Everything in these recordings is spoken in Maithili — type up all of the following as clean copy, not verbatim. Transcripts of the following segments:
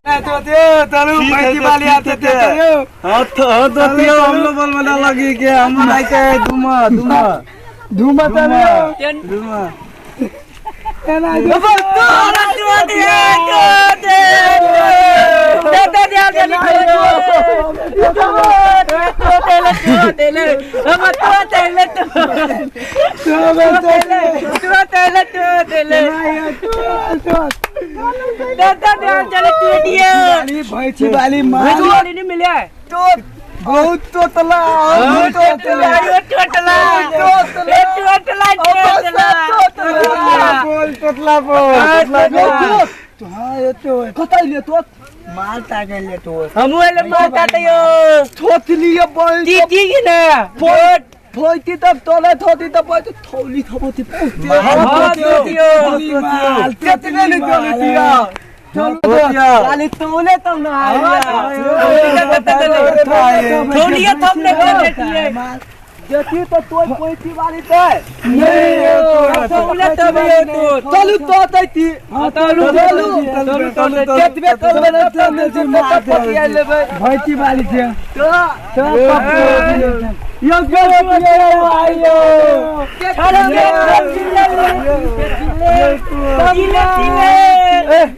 चलू पैती वाली आते थे। हाँ तो हाँ तो तियो हम लोग बोल बना लगी के हम नहीं के धुमा धुमा धुमा चलू। धुमा। भैंसी वाली माल बहुत तोतला, तोतला बोल, तोतला बोल। हाँ ये तो कतऽ ले तो माल ताके ले तो हमू एले माल ताते यो। थोत लिए बोल। टी टी की ना थोती तब तोले थोती तब बोल थौली थोती। हाँ तोतियो। केतने नहीं तोले दिया खाली तोले तब ना। थोलिया थमने कर देती है। देखी तो तोय पैती वाली ते तोले तब यो तो। चलू तो तैती। चलू चलू चलू चलू। केतबे करबे न तब पतिया लेबै। भैंसी वाली थे। तो यो आयो।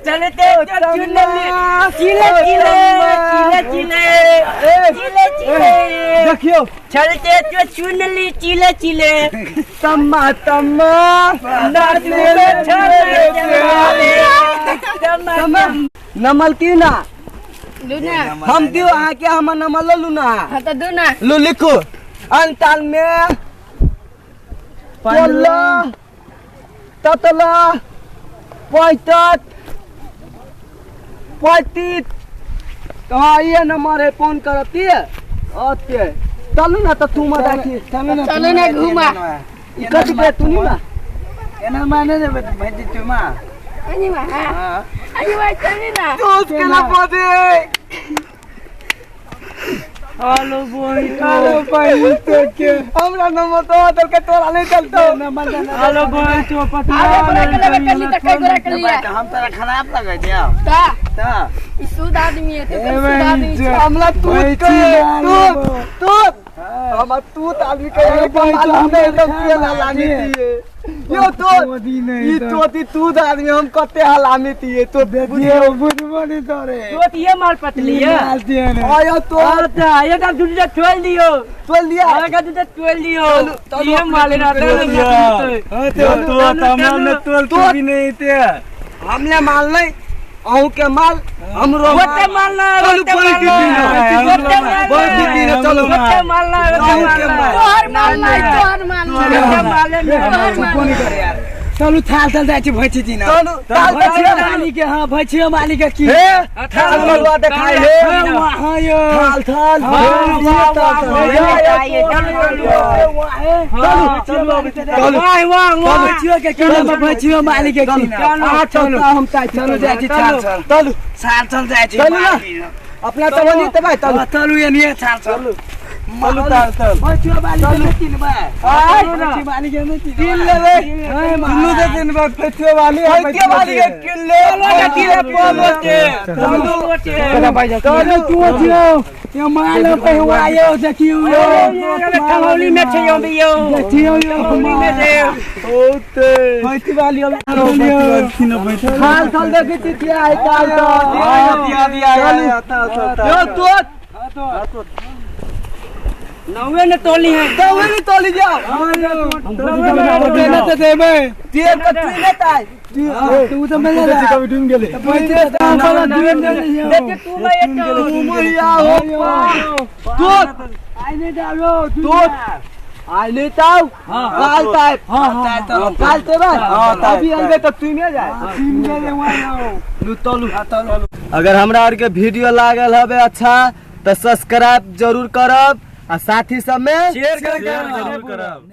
चलते चुनली चिले चिले चिले चिले चिले चिले। देखियो चलते तो चुनली चिले चिले। तम्मा तम्मा नाचले तम्मा नमल की ना लूना। हम दियो अहाँ के, हमर नमल लू ना। हाँ तो दू ना। लू लिखू अंताल में 16 ततला 65 35। हाँ ये नंबर है, फोन करती है ओके। चलू ना तो तू मत आखी। चलू ना। चलू ना घुमा। ई कथी पे तू ना एना माने देबे त भैंसी चुमा। अनिवा हाँ। अनिवा चली ना। दोस्त के ना पदे। हेलो बोई। हेलो भाई तो के हमरा नंबर तो दल के तोरा नहीं चलतो। हेलो बोई तो पता। आगे गोरा के लेबे कर ली त कई गोरा के लिया। हम तोरा खराब लगे छै ता ता ई शुद्ध आदमी है तो शुद्ध आदमी छै। हमला तू के तू तू हम तू आदमी के मालूम नहीं तो के हलामी दिए यो तो ई तोती तू आदमी हम कते हलामी दिए तो देखियो बुझबो नहीं तोरे। तो ये माल पतली है। आयो तो अच्छा ये का दूध तोल दियो। तोल दिया। का दूध तोल दियो ये माल ना। तो तो हमने तोल तू भी नहीं थे। हमने माल नहीं अहू के माल हमरो गोटे माल ना। चलू गोटे बैठी माल ना, चलू गोटे माल ना। तोहर माल ना, तोहर माल ना। गोटे माल ना। कोनी करे यार। चलू थाल थाल जाइ छी भैंसी दिन। चलू थाल भैंसियो मालिक के। हां भैंसियो मालिक के की हे थाल मलवा देखाई हे। हां यो थाल थाल। चलू वाह वाह वाह। भैंसियो के की भैंसियो मालिक के की। चलू हम ताई चलू जाइ छी थाल चल। चलू साल चल जाइ छी। चलू ना अपना तो बनी त भाई चलू चलू एनिए साल चलू। चलू ताल चल। भैंसियो मालिक के तीन बा। भैंसी मालिक के तीन किन लेबे दुनू दे तीन बार पैथियो वाली। पैथियो वाली के किन ले। चलो के चलू चलू तू छियो यो माल पे हुआ यो देखियो यो खमौली में छै यो भी यो। देखियो यो खमौली में छै। ओते भैंसी वाली थाल थाल देखै छी किया है थाल तो दिया दिया दिया ताल चल। यो तो नौवे ने तोली है। नौवे ने तोली जाओ। देना तो देबे। तेल का तू ले ताई। तू तो मिल जा। कभी डूब गेले। देख तू मैं एक तू मैया हो तू आई नहीं जाओ तू आई नहीं ताऊ काल ताई। हां काल ते बा अभी अंदर तो तू में जाए। तीन गेले वहां लू तलू। अगर हमरा आर के वीडियो लागल हबे अच्छा तो सब्सक्राइब जरूर करब आ साथी सब में शेयर जरूर करब।